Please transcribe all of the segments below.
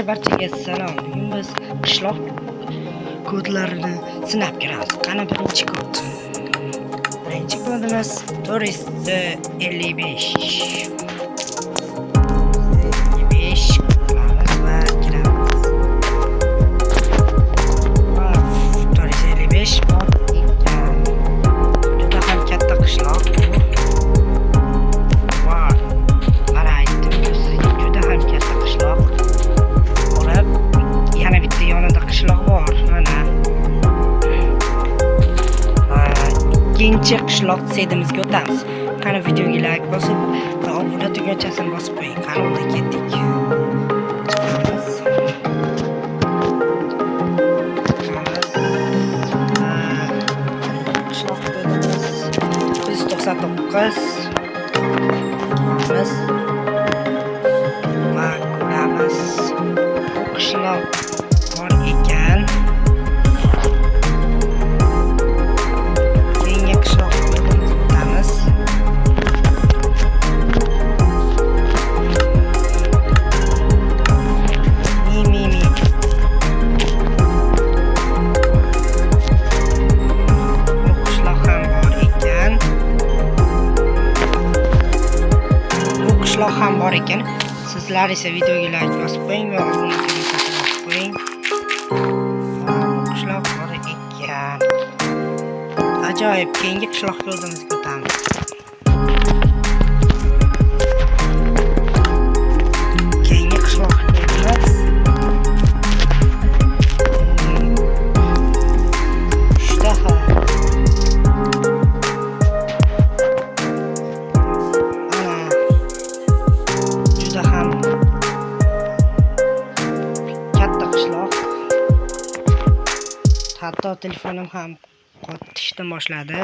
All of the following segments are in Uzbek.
Barchaga salom. Bugun biz qishloq kodlarini sinab ko'ramiz. Qani birinchi kod. Birinchi kodimiz 455. 55 qilamiz va kiramiz. Va 455 bor ekan. Juda ham katta qishloq bu. Va mana aytdim-ku sizga, juda ham katta qishloq. Olib, yana bitta yonida qishloq bor, mana. Va ikkinchi qishloq sedimizga o'tamiz. Qani, videoga like bosib va obuna tugmachasini bosib qo'ying. Qani, unda ketdik. Chiqamiz. Chiqamiz. Va qishloq kodimiz 999. Kiramiz. Va ko'ramiz. Bu qishloq bor ekan. Keyingi qishloq kodimizga o'tamiz. Mi mi mi. Bu qishloq ham bor ekan. Bu qishloq ham bor ekan. Sizlar esa videoga like bosib qo'ying va obuna tugmachasini bosib qo'ying. Va bu qishloq bor ekan. Ajoyib, keyingi qishloq kodimizga o'tamiz. Keyingi qishloq kodimiz uchta. Ana, juda ham katta qishloq. Hatto telefonim ham qotishni boshladi.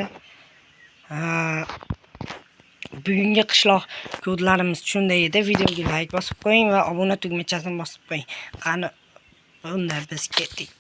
Ha, bugungi qishloq kodlarimiz shunday edi. Videoga like bosib qo'ying va obuna tugmachasini bosib qo'ying. Qani, unda biz ketdik.